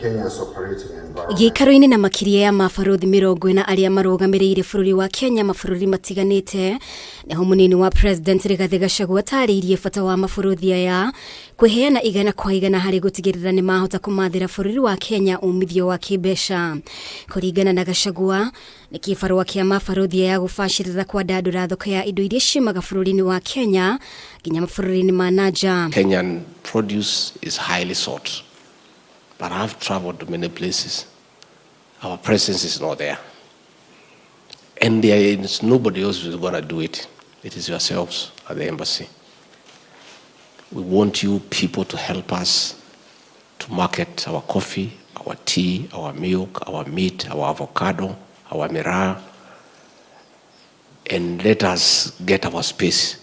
Kenya's operating environment. Gĩikaro-inĩ na makĩria ya mabarũthi 40 arĩa marũgamĩrĩire bũrũri wa Kenya mabũrũri matiganĩte, nĩho mũnini wa President Rigathĩ Gachagua atarĩirie bata wa mabarũthi aya kwĩheana igana kwa igana harĩ gũtigĩrĩra nĩ mahota kũmathĩra bũrũri wa Kenya umithio wa kĩmbeca. Kũringana na Gachagua, nĩ kĩbarũa kĩa mabarũthi aya gũbacĩrĩra kwandandũra thoko ya indo iria ciumaga bũrũri-inĩ wa Kenya nginya mabũrũri-inĩ ma na nja. Kenyan produce is highly sought, but I've traveled to many places. Our presence is not there. And there is nobody else who's going to do it. It is yourselves at the embassy. We want you people to help us to market our coffee, our tea, our milk, our meat, our avocado, our miraa, and let us get our space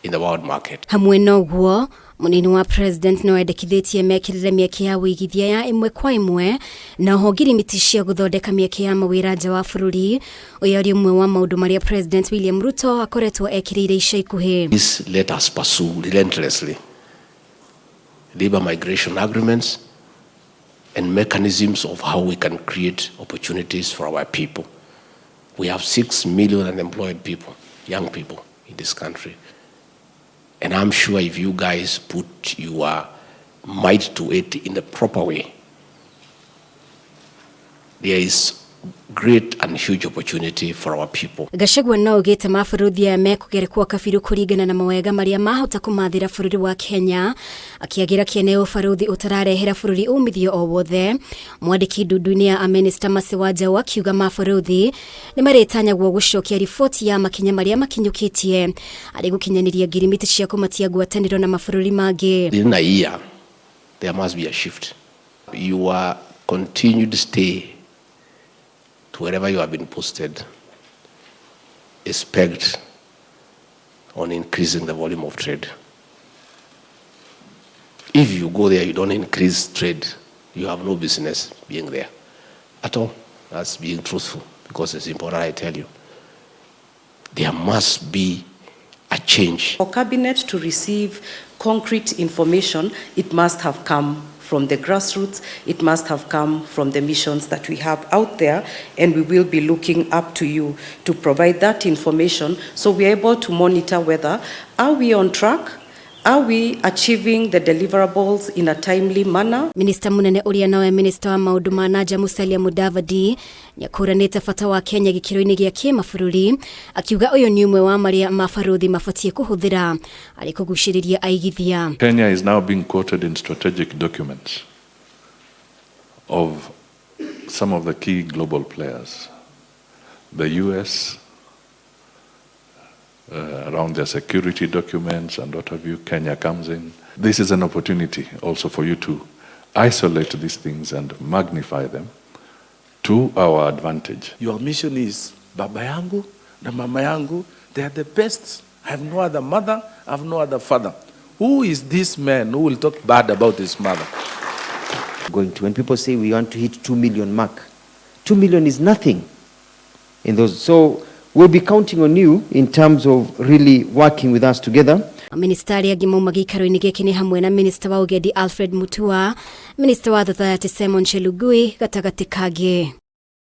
in the world market. Hamwe na ũguo, mũnini wa President no endekithĩtie mekĩrĩre mĩeke ya wĩigithia ya ĩmwe kwa ĩmwe na oho ngirimiti cia gũthondeka mĩeke ya mawĩra nja wa bũrũri. Ũyũ arĩ ũmwe wa maũndũ marĩa President William Ruto akoretwo ekĩrĩire ica ikuhĩ. This let us pursue relentlessly labor migration agreements and mechanisms of how we can create opportunities for our people. We have 6 million unemployed people, young people in this country. And I'm sure if you guys put your might to it in the proper way, there is great and huge opportunity for our people. Gachagua no augĩte mabarũthi aya mekũgerekwo kabiru kũringana na mawega marĩa mahota kũmathĩra bũrũri wa Kenya, akĩagĩra kĩene ũbarũthi ũtararehera bũrũri umithio o wothe. Mwandĩki ndundu-inĩ ya amĩnĩsta Mercy Wanjaũ akiuga mabarũthi nĩ marĩtanyagwo gũcokia riboti ya makinya marĩa makinyũkĩtie arĩ gũkinyanĩria ngirimiti cia kũmatia ngwatanĩro na mabũrũri mangĩ. Within a year, there must be a shift. Your continued stay to wherever you have been posted is pegged on increasing the volume of trade. If you go there, you don't increase trade, you have no business being there at all. That's being truthful because it's important, I tell you. There must be a change. For cabinet to receive concrete information, it must have come from the grassroots, it must have come from the missions that we have out there, and we will be looking up to you to provide that information so we're able to monitor whether are we on track, are we achieving the deliverables in a timely manner. Minista munene ũrĩa nowe minista wa maũndũ ma nanja Musalia Mudavadi nĩakũranĩte bata wa Kenya gĩkĩro-inĩ gĩa kĩmabũrũri, akiuga ũyũ nĩ ũmwe wa marĩa mabarũthi mabatiĩ kũhũthĩra arĩ kũgucĩrĩria aigithia. Kenya is now being quoted in strategic documents of some of the key global players. The US, around their security documents and what have you, Kenya comes in. This is an opportunity also for you to isolate these things and magnify them to our advantage. Your mission is baba yangu na mama yangu, they are the best. I have no other mother, I have no other father. Who is this man who will talk bad about his mother? Going to when people say we want to hit 2 million mark, 2 million is nothing in those. So we'll be counting on you in terms of really working with us together. Minista arĩa angĩ mauma gĩikaro-inĩ gĩkĩ nĩ hamwe na minista wa ũgendi Alfred Mutua, minista wa Thothoyati Simon Chelugui gatagatĩ kangĩ.